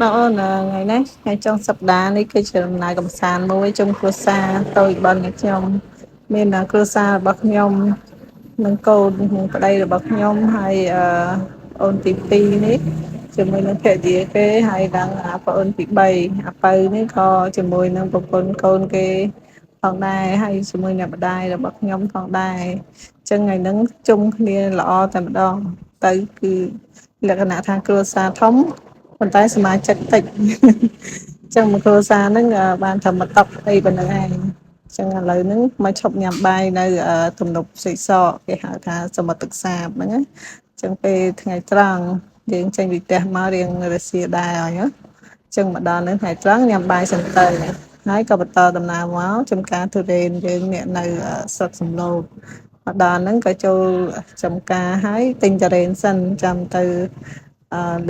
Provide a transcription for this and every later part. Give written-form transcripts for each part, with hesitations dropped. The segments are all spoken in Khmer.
បងអូនថ្ងៃនេះថ្ងៃចុងសប្តាហ៍នេះគឺជាដំណើរកម្សាន្តមួយជុំគ្រួសារតូចរបស់អ្នកខ្ញុំមានគ្រួសាររបស់ខ្ញុំនិងកូននិងប្តីរបស់ខ្ញុំហើយអឺអូនទី2នេះជាមួយនឹងភរិយាគេហើយដល់ប្អូនទី3អាពៅនេះក៏ជាមួយនឹងប្រពន្ធកូនគេផងដែរហើយជាមួយអ្នកម្ដាយរបស់ខ្ញុំផងដែរអញ្ចឹងថ្ងៃហ្នឹងជុំគ្នាល្អតែម្ដងទៅគឺលក្ខណៈថាគ្រួសារធំ ប៉ុន្តែសមាជិកតិចអញ្ចឹងមកគ្រួសារហ្នឹងបានត្រឹមមកតុកអីប៉ុណ្្នឹងឯងអញ្ចឹងឥឡូវហ្នឹងមកឈប់ញ៉ាំបាយនៅទំនប់សេកសកគេហៅថាសមុទ្រទឹកសាបហ្នឹងណាអញ្ចឹងពេលថ្ងៃត្រង់យើងចេញពីផ្ទះមករៀងរសៀលដែរហើយណាអញ្ចឹងមកដល់ហ្នឹងថ្ងៃត្រង់ញ៉ាំបាយសិនទៅហើយក៏បន្តដំណើរមកចំការទុរេនយើងអ្នកនៅស្រុកសំឡូតមកដល់ហ្នឹងក៏ចូលចំការហើយទិញទុរេនសិនចាំទៅ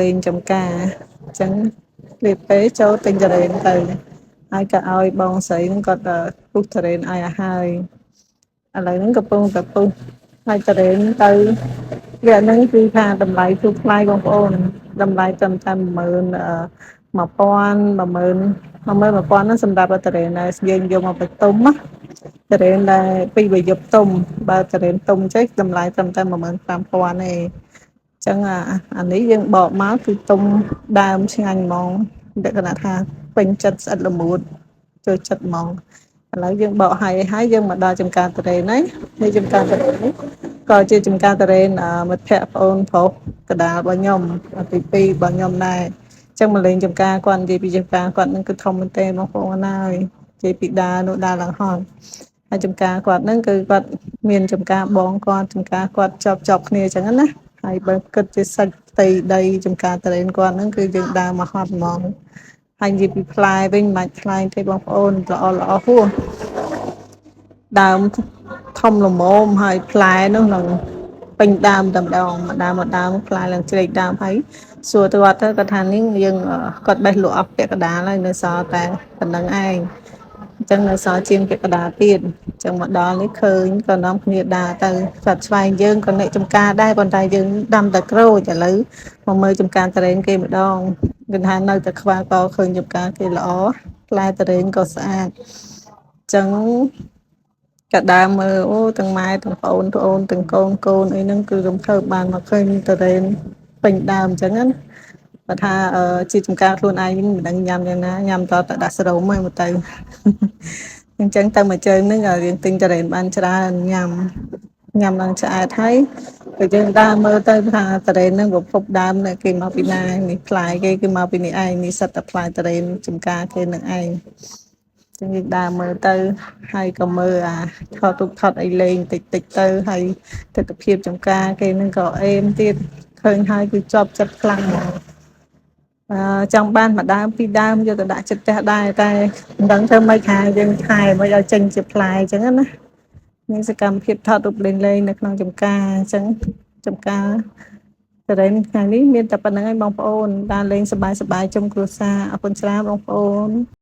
លេងចំការអញ្ចឹងលៀបពេលចូលទិញទុរេនទៅហើយក៏ឲ្យបងស្រីហ្នឹងគាត់ពុះទុរេនឲ្យឲ្យហើយឥឡូវហ្នឹងកំពុងតែពុះហើយទុរេនទៅវាហ្នឹងគឺថាតម្លៃធូរថ្លៃបងប្អូនតម្លៃត្រឹមតែ10000 1000 10000 11000ហ្នឹងសម្រាប់ទុរេនដែលយើងយកមកបន្ទុំណាទុរេនដែលពីរយប់ទុំបើទុរេនទុំចេះតម្លៃត្រឹមតែ15000ទេ ចឹងអាអានេះយើងបកមកគឺទុំដើមឆ្ងាញ់ហ្មងលក្ខណៈថាពេញចិត្តស្អិតល្មួតចូលចិត្តហ្មងឥឡូវយើងបកហើយហើយយើងមកដល់ចំការតរេនហើយនេះចំការតរេននេះក៏ជាចំការតរេនមិត្តភ័ក្តិប្អូនប្រុសកដាលរបស់ខ្ញុំទី2របស់ខ្ញុំដែរអញ្ចឹងមកលេងចំការគាត់និយាយពីចំការគាត់នឹងគឺធំមែនទែនបងប្អូនហើយនិយាយពីដើនោះដើរឡើងហត់ហើយចំការគាត់នឹងគឺគាត់មានចំការបងគាត់ចំការគាត់ជាប់ជាប់គ្នាអញ្ចឹងណា ហើយបើគិតជាសាច់ផ្ទៃដីចំការតរេនគាត់ហ្នឹងគឺយើងដើរមកហត់ហ្មងហើយនិយាយពីផ្លែវិញមិនបាច់ថ្លែងទេបងប្អូនល្អល្អហួសដើមធំល្មមហើយផ្លែនោះនឹងពេញដើមតែម្ដងមួយដើមមួយដើមផ្លែឡើងជ្រែកដើមហើយសួរទៅគាត់ទៅគាត់ថានេះយើងគាត់បេះលក់អស់ពាក់កណ្ដាលហើយនៅសល់តែប៉ុណ្្នឹងឯង អញ្ចឹងនៅសល់ជាងពាក់កណ្ដាលទៀតអញ្ចឹងមកដល់នេះឃើញក៏នាំគ្នាដើរទៅស្វាត់ឆ្វែងយើងក៏អ្នកចំការដែរប៉ុន្តែយើងដាំតែក្រូចឥឡូវមកមើលចំការតរេនគេម្ដងគឺថានៅតែខ្វះក៏ឃើញចំការគេល្អផ្លែតរេនក៏ស្អាតអញ្ចឹងក៏ដើរមើលអូទាំងម៉ែទាំងប្អូនប្អូនទាំងកូនកូនអីហ្នឹងគឺរំភើបបានមកឃើញតរេនពេញដើមអញ្ចឹងណាបើថាជាចំការខ្លួនឯងវិញមិនដឹងញ៉ាំយ៉ាងណាញ៉ាំតតែដាក់សរោមហ្នឹងមកទៅ អញ្ចឹងទៅមួយជើងហ្នឹងយើងទិញទុរេនបានច្រើនញ៉ាំញ៉ាំឡើងឆ្អែតហើយក៏យើងដើរមើលទៅថាទុរេនហ្នឹងប្រភពដើមនេះគេមកពីណានេះផ្លែគេគឺមកពីនេះឯងនេះសិតតែផ្លែទុរេនចំការគេនឹងឯងចឹងយើងដើរមើលទៅហើយក៏មើលអាថតរូបថតអីលេងតិចតិចទៅហើយទស្សនភាពចំការគេហ្នឹងក៏អេមទៀតឃើញហើយគឺជាប់ចិត្តខ្លាំងហ្មង អឺចង់បានមួយដើមពីរដើមយកទៅដាក់ចិត្តផ្ទះដែរតែមិនដឹងធ្វើម៉េចថាយើងថែមិនឲ្យចេញជាផ្លែអញ្ចឹងណាមានសកម្មភាពថតរូបលេងៗនៅក្នុងចំការអញ្ចឹងចំការតរេនថ្ងៃនេះមានតែប៉ុណ្្នឹងឯងបងប្អូនដើរលេងសប្បាយៗជុំគ្រួសារអរគុណច្រើនបងប្អូន។